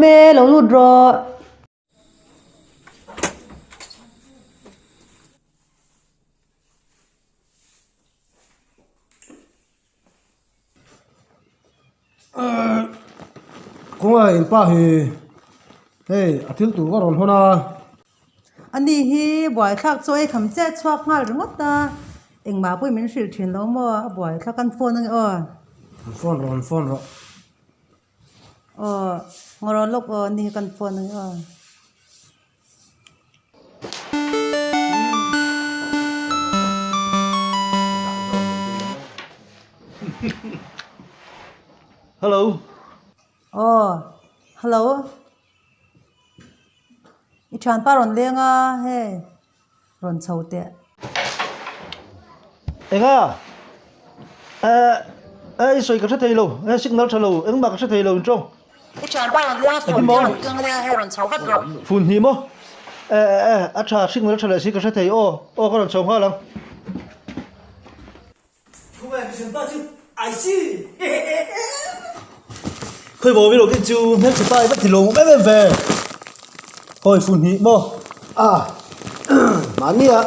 awm e, lo lut rawh. Khawngaih in pa hi hei a thil tur ka rawn hawn a. Ani hi buaithlak chu ei kham chiah chhuak nghal ringawt a, engmah pawhin min hrilh thin lo maw a buaithlak an phone ange aw. An phone rawh an phone rawh. Aw ngaw lawk aw ani hi kan phone ange aw. Hello. Aw hello i thianpa rawn leng a hei rawn chho teh. Enga eh eh i sawi ka hre thei lo eh signal tha lo engmah ka hre thei lo intawng. I thianpa rawn leng a phone te rawn keng ania hei rawn chho vat rawh. Phone hnih maw eh eh eh a tha signal tha leh si ka hre thei aw aw ka rawn chho nghal ang. Khawi maw milo kin chu hmelchhe pa i va ti lawm em em ve hawi fun hnih maw a mahnia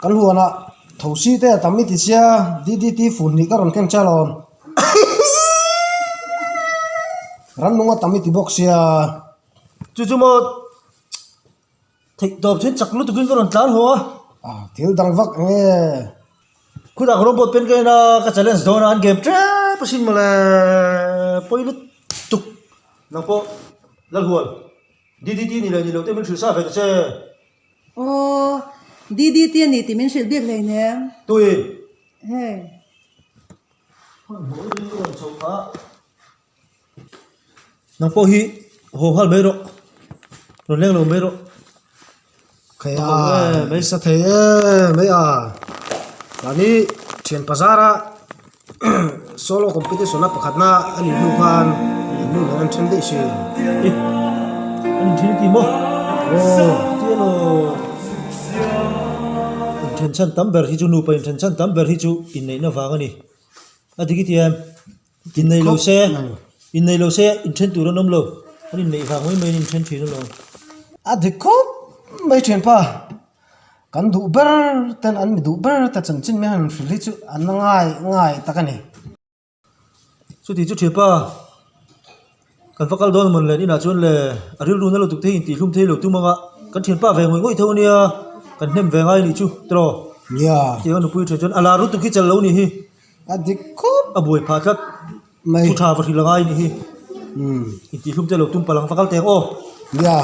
kan huanah thosi te a tam i ti sia DDT fun hnih ka rawn ken che alawm rannung a tam i ti bawk sia chu chu maw Theih tawp chuan chak lutukin ka rawn tlan haw a. A thil dang vak eng nge? Khutah ka robot pen ka en a, ka challenge dawn a, an game tep asin mawle pawi lutuk. Nang pawh Lalhual, DDT ni leh ni loh te min hrilh sa ve ta che. Aw, DDT a ni tih min hrilh bik hleinem. Tui. Hei. Hmanhmawh lutukin ka rawn chhoh phah. Nang pawh hi haw nghal mai rawh rawn leng lo mai rawh Khai a mai sa thei em mai a mahni thian bazar a solo competition a pakhat na a nih hnu khan an nu nen an then daih si i an inthen ti maw aw ti elaw inthen chhan tam ber hi chu nupa inthen chhan tam ber hi chu inneihna vang a ni a dik i ti em. Innei lo se, innei lo se inthen tur an awm lo, an inneih vang mai maiin inthen thin alawm. A dik khawp mai thianpa, kan duh ber ten an mi duh ber te chanchin mai han hrilh hi chu an la ngai ngai tak a ni. Chuti chu thianpa, kan va kal dawn mawn le inah chuan le a rilru na lutuk te hi intihhlum thei lo tum anga kan thianpa ve ngawih ngawih tho ania, kan hnem ve ngai anih chu tiraw? Nia. Tiang a nupui thian chuan a lar lutuk hi chal lo ni hi. A dik khawp. A buai phah tlat. Mai. Thu tha va hrilh angai nih hi. Umm. Intihhlum te lo tum palh ang va kal teng aw. Nia.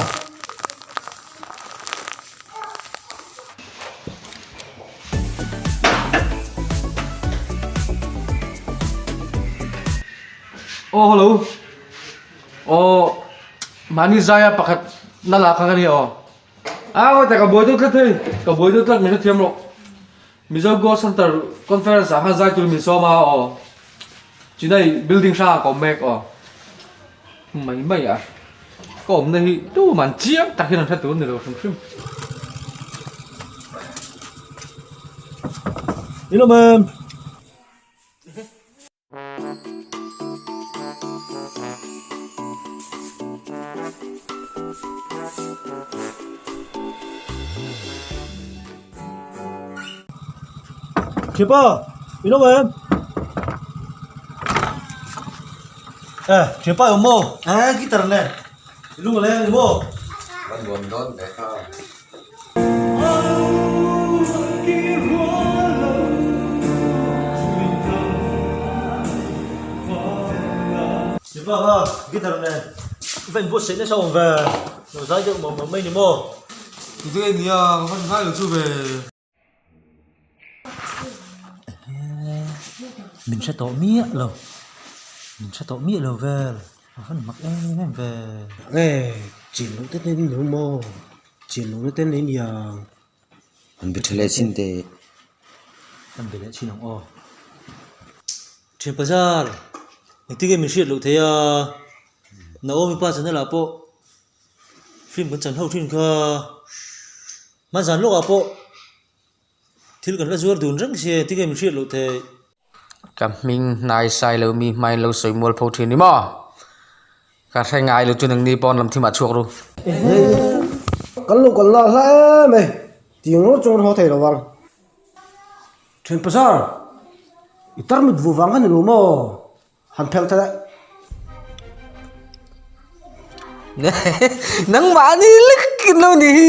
Aw hello. Aw mahni zaia pakhat na lak kha ka ni aw. A ngawi tak ka buai deuh tlat hei. Ka buai deuh tlat min hrethiam rawh. Mizo Gold Center Conference ah khan zai tur min sawm a aw Chinai building hrang ah ka awm mek aw mai mai a ka awmna hi tuman chiang tak hian an hre tur a ni lo hrim hrim. Ilo ma'am. Thipa, i lo em? Eh, thipa i awm maw? Eh, guitar nen. I lung a leng a ni maw? Ka nuam dawn ve kha. Mipa kha guitar nen va inbuatsaih nasa awm ve, lo zai deuh mawm mawm mai ni maw? Tute nge nia ka va ngai lo chu ve. Min hre tawh miah lo, min hre tawh miah lo vel, a van mak em em ve. Nge chin loh te ten lo maw? Chin lohna te nei nia. An be tha leh chin te. An be leh chin ang aw. Thian bazar engtin nge min hriat loh thei a, Naomi pa channel ah pawh film kan chan ho thin kha, hmanzan lawk ah pawh thil kan la zuar dun reng sia engtin nge min hriat loh theih. Ka hming hnai sai lo mi hmain lo sawi mual pho thin ni maw? Ka hre ngai lo chu nangni pawn lam thimah chhuak ru. Kan lo kal lah hla em e, tih ngawt chuan haw thei lo vang. Thian Pasar, i tarmit vuh vang kha ni lo maw? Han phelh ta daih. Nangmahni lek in lo ni hi,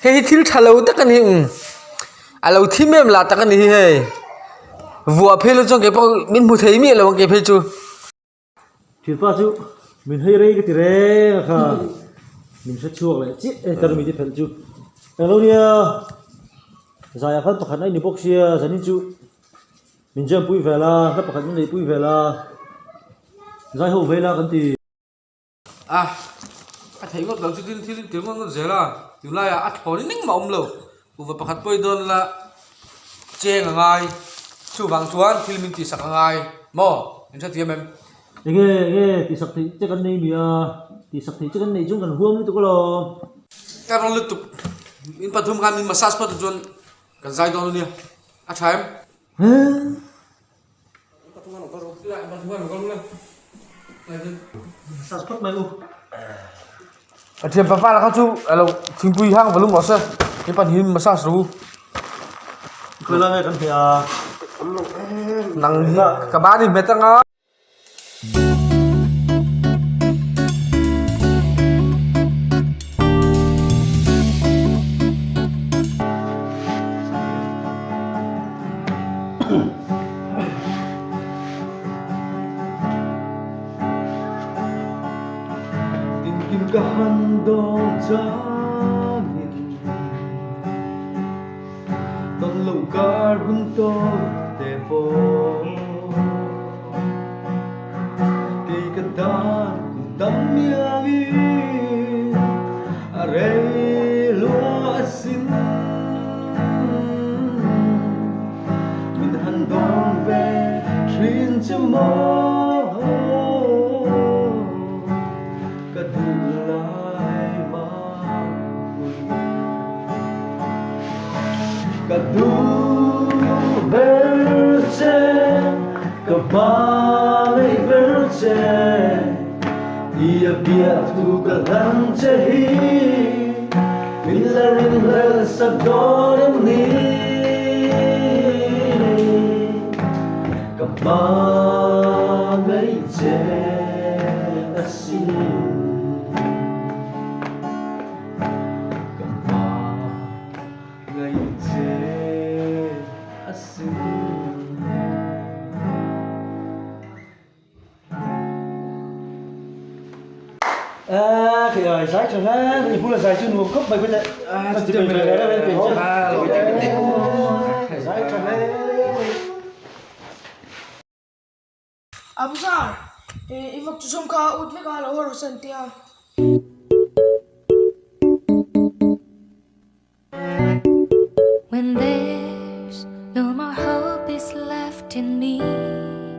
hei hi thil tha lo tak a ni um, a lo thim em lah tak a ni hi hei, vuah phei lo chuan kei pawh min hmu thei miah lo ang kei phei chu. Thilpa chu min hei rei ka ti reng a kha, min hre chhuak leh chiah e tarmit i phelh chu. Englo nia, zaiah khan pakhat a ni bawk sia, zanin chu. Min jam pui vel a, hla pakhat min neih pui vel a, zai ho vei la kan ti. A, a theih ngawt lo chu tin thil tir ngawt ngawt zel a, tunlaiah a thlawn in engmah a awm lo, kuhva pakhat pawh i dawn la cheng a ngai, chuvang chuan thil min tihsak a ngai maw, in hrethiam em? Enge enge tihsak theih che kan nei mi a, tihsak theih che kan neih chuan kan huam lutuk alawm. Ka rawn lutuk, in pathum khan min massage phawt chuan kan zai dawn ania. A tha em? A thian papa la kha chu a lo thingpui hang va lum rawh se i pahnih in massage rawh u. Khawilai nge kan hmeh a? Nang hi ka ban i hmet anga. Tinkim ka han dawn changin Tawn loh kar hun tawk te pawh Kei ka dan kum tam miangin a rei lua asin Min han dawn ve thin che maw Ka duh lai mangpui Ka duh ber che ka hmangaih ber che I a biak thu ka hlan che hi Min la ringhlel sak dawn em ni Ka hmangaih che asin Ka hmangaih che asin. A khi ai zai tha hle i bula zai chu nuam khawp mai khaw teh a ti ve ve ve ve zai tha hle Abusa, i vawk chu sawm kha ut vek a lo haw rawh se an ti a.